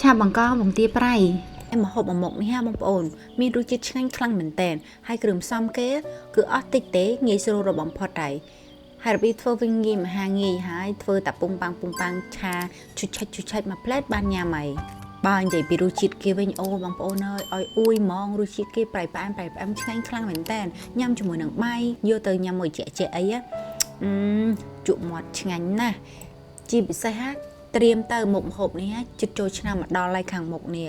ឆាបង្កងពងទាប្រៃឯម្ហូបមួយមុខនេះហ่าបងប្អូនមានរសជាតិឆ្ងាញ់ខ្លាំងមែនទែនហើយគ្រឿងផ្សំគេគឺអស់តិចទេងាយស្រួលរកបំផុតហើយហើយរបៀបធ្វើវិញងាយមហាងាយហើយធ្វើតែពុងប៉ាំងពុងប៉ាំងឆាឈុចឆិចឈុចឆិចមួយផ្លែតបានញ៉ាំហើយបើនិយាយពីរសជាតិគេវិញអូបងប្អូនអើយឲ្យអួយហ្មងរសជាតិគេប្រៃផ្អែមប្រៃផ្អែមឆ្ងាញ់ខ្លាំងមែនទែនញ៉ាំជាមួយនឹងបាយយកទៅញ៉ាំមួយជាក់ជាក់អីអឺជក់មាត់ឆ្ងាញ់ណាស់ជាពិសេសហ่าត្រៀមទៅមុខម្ហូបនេះជិតចូលឆ្នាំមកដល់ហើយខាងមុខនេះ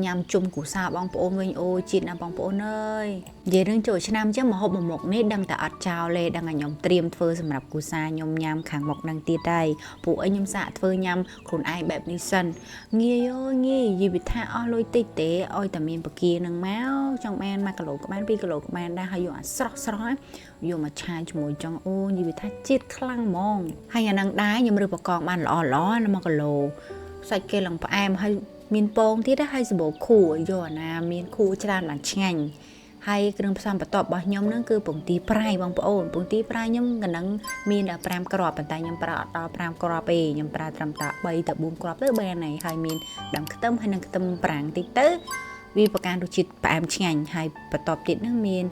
ញ៉ាំជុំគ្រួសារបងប្អូនវិញអូជាតិណាស់បងប្អូនអើយនិយាយរឿងចូលឆ្នាំចឹងម្ហូបមួយមុខនេះដឹងតែអត់ចោលទេដឹងតែខ្ញុំត្រៀមធ្វើសម្រាប់គ្រួសារខ្ញុំញ៉ាំខាងមុខនឹងទៀតហើយពួកអីខ្ញុំសាកធ្វើញ៉ាំខ្លួនឯងបែបនេះសិនងាយអូយងាយយីវិថាអស់លុយតិចទេឲ្យតែមានបកានឹងមកចង់បាន1គីឡូក៏បាន2គីឡូក៏បានដែរហើយយកអាស្រស់ស្រស់យកមកឆាជាមួយចង់អូនិយាយថាជាតិខ្លាំងហ្មងហើយអានឹងដែរខ្ញុំរើបកងបានល្អល្អណា1គីឡូសាច់គេឡើងផ្អែមហើយមានពងទៀតហើយសម្បូរខួយកអាណាមានខួច្រើនបានឆ្ងាញ់ហើយគ្រឿងផ្សំបន្ទាប់របស់ខ្ញុំនឹងគឺពងទាប្រៃបងប្អូនពងទាប្រៃខ្ញុំកណ្ដឹងមានដល់5គ្រាប់ប៉ុន្តែខ្ញុំប្រើអត់ដល់5គ្រាប់ទេខ្ញុំប្រើត្រឹមតែ3ទៅ4គ្រាប់ទៅបានហើយហើយមានដើមខ្ទឹមហើយនិងខ្ទឹមប្រាំងតិចទៅវាប្រកាន់រសជាតិផ្អែមឆ្ងាញ់ហើយបន្ទាប់ទៀតនឹងមាន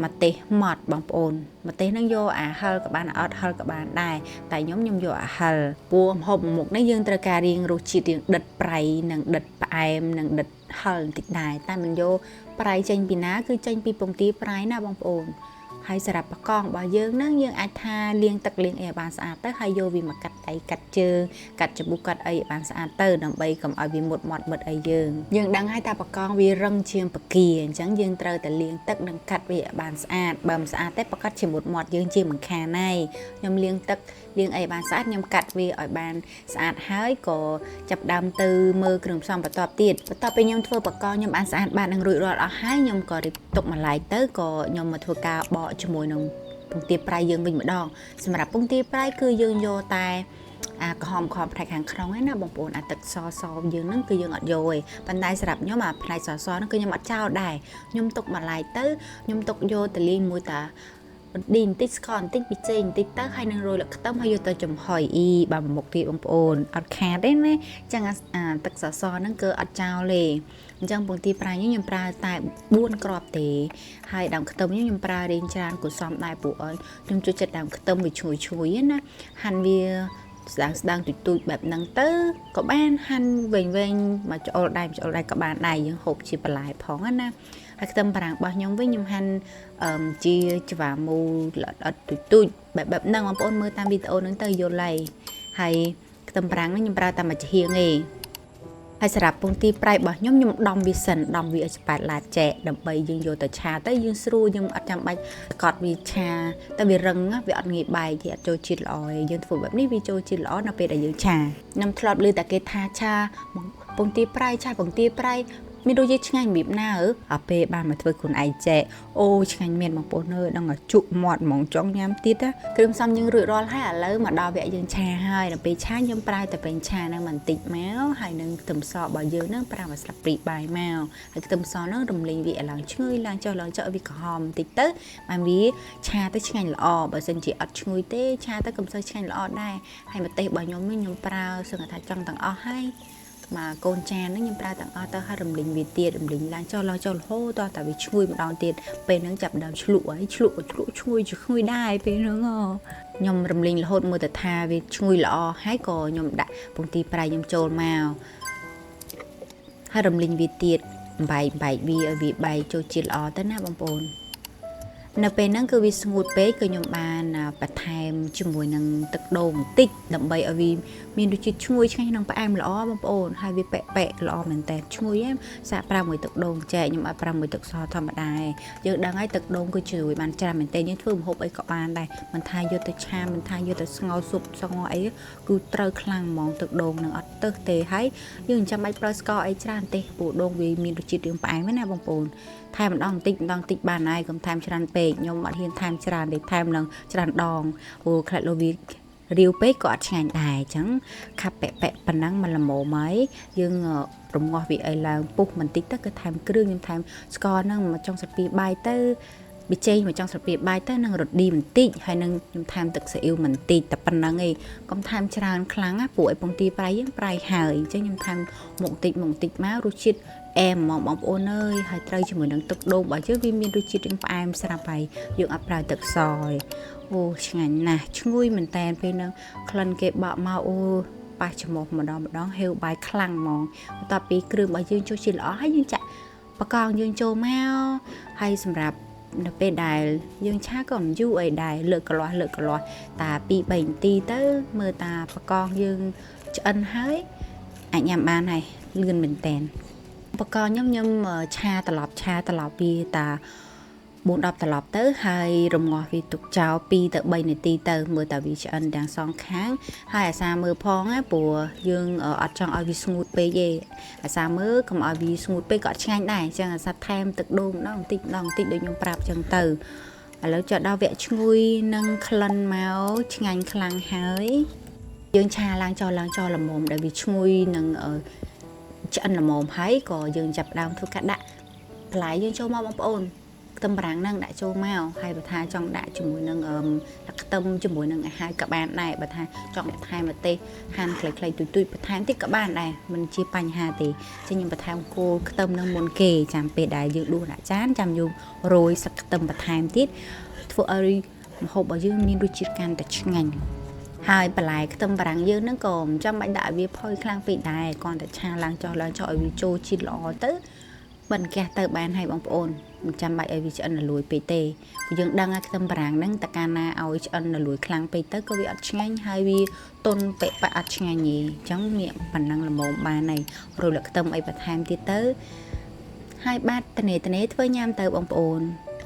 ម្ទេសម៉ត់បងប្អូនម្ទេសនឹងយកអាហិលក៏បានអត់ហិលក៏បានដែរតែខ្ញុំយកអាហិលព្រោះម្ហូបមួយមុខនេះយើងត្រូវការរៀងរសជាតិរៀងដិតប្រៃនិងដិតផ្អែមនិងដិតហិលបន្តិចដែរតែមិនយកប្រៃចេញពីណាគឺចេញពីពងទាប្រៃណាបងប្អូនហើយសម្រាប់បកងរបស់យើងនឹងយើងអាចថាលាងទឹកលាងអីឲ្យបានស្អាតទៅហើយយកវាមកកាត់ដៃកាត់ជើងកាត់ច្បុះកាត់អីឲ្យបានស្អាតទៅដើម្បីកុំឲ្យវាមុតមាត់មឹតអីយើងយើងដឹងហើយថាបកងវារឹងជាងបកាអញ្ចឹងយើងត្រូវតែលាងទឹកនិងកាត់វាឲ្យបានស្អាតបើមិនស្អាតទេប្រកាសជាមុតមាត់យើងជាមិនខានហើយខ្ញុំលាងទឹកលាងអីបានស្អាតខ្ញុំកាត់វាឲ្យបានស្អាតហើយក៏ចាប់ដើមទៅមើលគ្រឿងផ្សំបន្ទាប់ទៀតបន្ទាប់ពីខ្ញុំធ្វើបកងខ្ញុំបានស្អាតបាននឹងរួចរាល់អស់ហើយខ្ញុំក៏រៀបទុកម្លាយទៅក៏ខ្ញុំមកធ្វើការបកជាមួយនឹងពងទាប្រៃយើងវិញម្ដងសម្រាប់ពងទាប្រៃគឺយើងយកតែអាក្រហមក្រហមផ្នែកខាងក្នុងឯណាបងប្អូនអាទឹកសសយើងហ្នឹងគឺយើងអត់យកទេប៉ុន្តែសម្រាប់ខ្ញុំអាផ្នែកសសហ្នឹងគឺខ្ញុំអត់ចោលដែរខ្ញុំទុកម្លាយទៅខ្ញុំទុកយកទៅលាយមួយតាឌីបន្តិចស្ករបន្តិចប៊ីចេងបន្តិចទៅហើយនឹងរោយលខ្ទឹមហើយយកទៅចំហុយអ៊ីបាទមុខទៀតបងប្អូនអត់ខាតទេណាចឹងអាទឹកសសហ្នឹងគឺអត់ចោលទេអញ្ចឹងពងទាប្រៃខ្ញុំប្រើតែ4គ្រាប់ទេហើយដើមខ្ទឹមខ្ញុំប្រើរៀងច្រើនគួរសមដែរពួកអូនខ្ញុំចូលចិត្តដើមខ្ទឹមវាឈ្ងុយឈ្ងុយណាហាន់វាស្ដាងស្ដាងទូចទូចបែបហ្នឹងទៅក៏បានហាន់វែងវែងមកឆ្អុលដែរឆ្អុលដែរក៏បានដែរយើងហូបជាបន្លែផងណាហើយខ្ទឹមបារាំងរបស់ខ្ញុំវិញខ្ញុំហាន់ជាច្វាមូលល្អិតទូចទូចបែបបែបហ្នឹងបងប្អូនមើលតាមវីដេអូហ្នឹងទៅយល់ហើយហើយខ្ទឹមបារាំងហ្នឹងខ្ញុំប្រើតែមួយចំហៀងទេហើយសម្រាប់ពងទាប្រៃរបស់ខ្ញុំខ្ញុំដំវាសិនដំវាឲ្យស្ប៉ែតឡាតចែកដើម្បីយើងយកទៅឆាទៅយើងស្រួលយើងអត់ចាំបាច់កត់វាឆាតែវារឹងវាអត់ងាយបែកទេអត់ចូលជាតិល្អទេយើងធ្វើបែបនេះវាចូលជាតិល្អនៅពេលដែលយើងឆាខ្ញុំធ្លាប់ឮតែគេថាឆាពងទាប្រៃឆាពងទាប្រៃមានរសជាតិឆ្ងាញ់របៀបណាអើអាពេលបានមកធ្វើខ្លួនឯងចែកអូឆ្ងាញ់មែនបងប្អូនអើយដឹងតែជក់មាត់ហ្មងចង់ញ៉ាំទៀតណាគ្រឿងផ្សំយើងរួចរាល់ហើយឥឡូវមកដល់វគ្គយើងឆាហើយដល់ពេលឆាខ្ញុំប្រើតែប្រេងឆាហ្នឹងបន្តិចមកហើយនឹងខ្ទឹមសរបស់យើងហ្នឹងប្រើមួយស្លាបព្រាបាយមកហើយខ្ទឹមសហ្នឹងរំលេងវាឲ្យឡើងឈ្ងុយឡើងចុះឡើងចុះឲ្យវាក្រហមបន្តិចទៅបានវាឆាទៅឆ្ងាញ់ល្អបើសិនជាអត់ឈ្ងុយទេឆាទៅកុំសូវឆ្ងាញ់ល្អដែរហើយម្ទេសរបស់ខ្ញុំនេះខ្ញុំប្រើសឹងថាចង់ទាំងអស់ហើយមកកូនចានហ្នឹងខ្ញុំប្រើទាំងអស់ទៅហើយរំលីងវាទៀតរំលីងឡើងចុះឡើងចុះរហូតដល់តែវាឈ្ងុយម្ដងទៀតពេលហ្នឹងចាប់ដើមឆ្លក់ហើយឆ្លក់ឆ្លក់ឈ្ងុយឈ្ងុយដែរពេលហ្នឹងខ្ញុំរំលីងរហូតមើលទៅថាវាឈ្ងុយល្អហើយក៏ខ្ញុំដាក់ពងទាប្រៃខ្ញុំចូលមកហើយរំលីងវាទៀតបែកបែកវាឲ្យវាបែកចូលជាតិល្អទៅណាបងប្អូននៅពេលហ្នឹងគឺវាស្ងួតពេកក៏ខ្ញុំបានបន្ថែមជាមួយនឹងទឹកដូងបន្តិចដើម្បីឲ្យវាមានរសជាតិឈ្ងុយឆ្ងាញ់ក្នុងផ្អែមល្អបងប្អូនហើយវាប៉ែកប៉ែកល្អមែនតើឈ្ងុយហ្នឹងសាកប្រើមួយទឹកដូងចែកខ្ញុំអត់ប្រើមួយទឹកសធម្មតាឯងយើងដឹងហើយទឹកដូងគឺជួយបានច្រើនមែនតើយើងធ្វើម្ហូបអីក៏បានដែរមិនថាយកទៅឆាមិនថាយកទៅស្ងោរស៊ុបស្ងោរអីគឺត្រូវខ្លាំងហ្មងទឹកដូងនឹងអត់ទឹះទេហើយយើងមិនចាំបាច់ប្រើស្ករអីច្រើនទេព្រោះដូងវាមានរសជាតិរាងផ្អែមណាបងប្អូនថែមម្ដងបន្តិចម្ដងបន្តិចបានហើយកុំថែមច្រើនពេកខ្ញុំអត់ហ៊ានថែមច្រើនទេថែមនឹងច្រើនដងព្រោះខ្លាចលោវារាវពេកក៏អត់ឆ្ងាញ់ដែរអញ្ចឹងខាប់ប៉ែប៉ែប៉ុណ្ណឹងមកល្មមហើយយើងរងាស់វាឲ្យឡើងពុះបន្តិចទៅគឺថែមគ្រឿងខ្ញុំថែមស្ករហ្នឹងមកចុងសាពីបាយទៅ ប៊ីចេងមួយចុងស្លាបព្រាបាយទៅនឹងរឌីបន្តិចហើយនឹងខ្ញុំថែមទឹកស៊ីអ៊ីវបន្តិចតែប៉ុណ្្នឹងឯងកុំថែមច្រើនខ្លាំងណាព្រោះឯពងទាប្រៃយើងប្រៃហើយអញ្ចឹងខ្ញុំថែមមុខតិចមុខតិចមករសជាតិអែមហ្មងបងប្អូនអើយហើយត្រូវជាមួយនឹងទឹកដូងរបស់យើងវាមានរសជាតិរៀងផ្អែមស្រាប់ហើយយើងអត់ប្រើទឹកសទេអូឆ្ងាញ់ណាស់ឈ្ងុយមែនតែនពេលហ្នឹងក្លិនគេបក់មកអូប៉ះច្រមុះម្ដងម្ដងហេវបាយខ្លាំងហ្មងបន្ទាប់ពីគ្រឿងរបស់យើងចូលជាតិល្អហើយយើងចាក់បកងយើងចូលមកហើយសម្រាប់នៅពេលដែលយើងឆាក៏មិនយូរអីដែរលើកកលាស់លើកកលាស់តា2 3នាទីទៅមើលតាបកងយើងឆ្អិនហើយអាចញ៉ាំបានហើយលឿនមែនតែនបកងខ្ញុំឆាត្រឡប់ឆាត្រឡប់វាតា4 10ត្រឡប់ទៅហើយរំងាស់វាទុកចោល2ទៅ3នាទីទៅមើលតាវាឆ្អិនទាំងសងខាងហើយអាសាមើលផងណាព្រោះយើងអត់ចង់ឲ្យវាស្ងួតពេកទេអាសាមើលកុំឲ្យវាស្ងួតពេកក៏អត់ឆ្ងាញ់ដែរអញ្ចឹងអាសាថែមទឹកដូងម្ដងបន្តិចម្ដងបន្តិចដូចខ្ញុំប្រាប់អញ្ចឹងទៅឥឡូវចុះដល់វគ្គឈ្ងុយនិងក្លិនមកឆ្ងាញ់ខ្លាំងហើយយើងឆាឡើងចោលឡើងចោលល្មមដែលវាឈ្ងុយនិងឆ្អិនល្មមហើយក៏យើងចាប់ផ្ដើមធ្វើការដាក់បន្លែយើងចូលមកបងប្អូនខ្ទឹមបារាំងហ្នឹងដាក់ចូលមកហើយបើថាចង់ដាក់ជាមួយនឹងដាក់ខ្ទឹមជាមួយនឹងអាហារក៏បានដែរបើថាចង់ដាក់ថែមម្ទេសហាន់ខ្លីៗទុយៗបន្ថែមតិចក៏បានដែរមិនជាបញ្ហាទេចឹងខ្ញុំបន្ថែមគោលខ្ទឹមនឹងមុនគេចាំពេលដែលយើងដួសដាក់ចានចាំយើងរោយស្លឹកខ្ទឹមបន្ថែមទៀតធ្វើឲ្យម្ហូបរបស់យើងមានរសជាតិកាន់តែឆ្ងាញ់ហើយបន្លែខ្ទឹមបារាំងយើងហ្នឹងក៏មិនចាំបាច់ដាក់ឲ្យវាផុយខ្លាំងពេកដែរគ្រាន់តែឆាឡើងចុះឡើងចុះឲ្យវាចូលជាតិល្អទៅបិទហ្គាសទៅបានហើយបងប្អូនមិនចាំបាច់ឲ្យវាឆ្អិនរលួយពេកទេព្រោះយើងដឹងថាខ្ទឹមបារាំងហ្នឹងតើកាលណាឲ្យឆ្អិនរលួយខ្លាំងពេកទៅក៏វាអត់ឆ្ងាញ់ហើយវាទន់ប៉ិប៉អត់ឆ្ងាញ់ទេអញ្ចឹងនេះប៉ុណ្ណឹងល្មមបានហើយរលកខ្ទឹមអីបន្ថែមទៀតទៅហើយបាទតនេតនេធ្វើញ៉ាំទៅបងប្អូន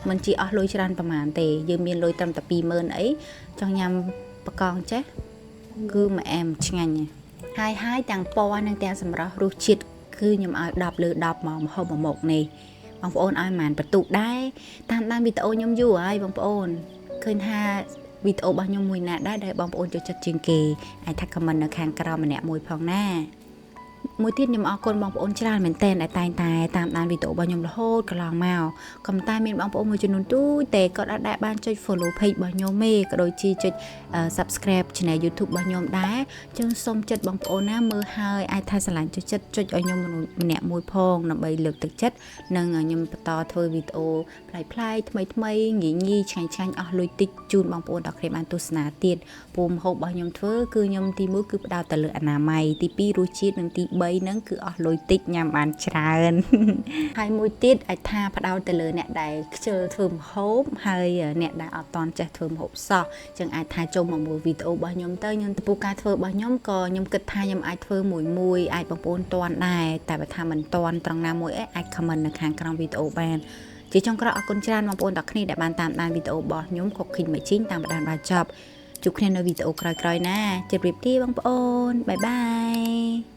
មិនជាអស់លុយច្រើនប្រហែលទេយើងមានលុយត្រឹមតែ20000អីចង់ញ៉ាំបកងចេះគឺមួយអែមឆ្ងាញ់ហើយហើយទាំងពណ៌និងទាំងសម្រស់រសជាតិគឺខ្ញុំឲ្យ10លើ10មកម្ហូបមួយមុខនេះបងប្អូនឲ្យប្រហែលបន្ទុកដែរតាមដានវីដេអូខ្ញុំយូរហើយបងប្អូនឃើញថាវីដេអូរបស់ខ្ញុំមួយណាដែរដែលបងប្អូនចូលចិត្តជាងគេអាចថា comment នៅខាងក្រោមម្នាក់មួយផងណាមួយទៀតខ្ញុំអរគុណបងប្អូនច្រើនមែនទែនដែលតែងតែតាមដានវីដេអូរបស់ខ្ញុំរហូតកន្លងមកក៏តែមានបងប្អូនមួយចំនួនទូចតែគាត់អត់ដែលបានចុច follow page របស់ខ្ញុំទេក៏ដូចជាចុច subscribe channel YouTube របស់ខ្ញុំដែរចឹងសូមចិត្តបងប្អូនណាមើលហើយអាចថាស្រឡាញ់ចុចចិត្តចុចឲ្យខ្ញុំម្នាក់មួយផងដើម្បីលើកទឹកចិត្តនិងខ្ញុំបន្តធ្វើវីដេអូប្លែកៗថ្មីថ្មីងាយងាយឆ្ងាញ់ឆ្ងាញ់អស់លុយតិចជូនបងប្អូនដល់គ្នាបានទស្សនាទៀតពូមហូបរបស់ខ្ញុំធ្វើគឺខ្ញុំទី1គឺផ្ដោតទៅលើអនាម័យទី2រសជាតិនិងទី3ហ្នឹងគឺអស់លុយតិចញ៉ាំបានច្រើនហើយមួយទៀតអាចថាផ្ដោតទៅលើអ្នកដែលខ្ជិលធ្វើម្ហូបហើយអ្នកដែលអត់តន់ចេះធ្វើម្ហូបសោះចឹងអាចថាចូលមកមើលវីដេអូរបស់ខ្ញុំទៅខ្ញុំចំពោះការធ្វើរបស់ខ្ញុំក៏ខ្ញុំគិតថាខ្ញុំអាចធ្វើមួយមួយអាចបងប្អូនតន់ដែរតែបើថាមិនតន់ត្រង់ណាមួយអីអាច comment នៅខាងក្រោមវីដេអូបានជាចុងក្រោយអរគុណច្រើនបងប្អូនទាំងគ្នាដែលបានតាមដានវីដេអូរបស់ខ្ញុំ Cooking Machine តាមបណ្ដាដល់ចប់ជួបគ្នានៅវីដេអូក្រោយៗណាជម្រាបលាបងប្អូន bye bye.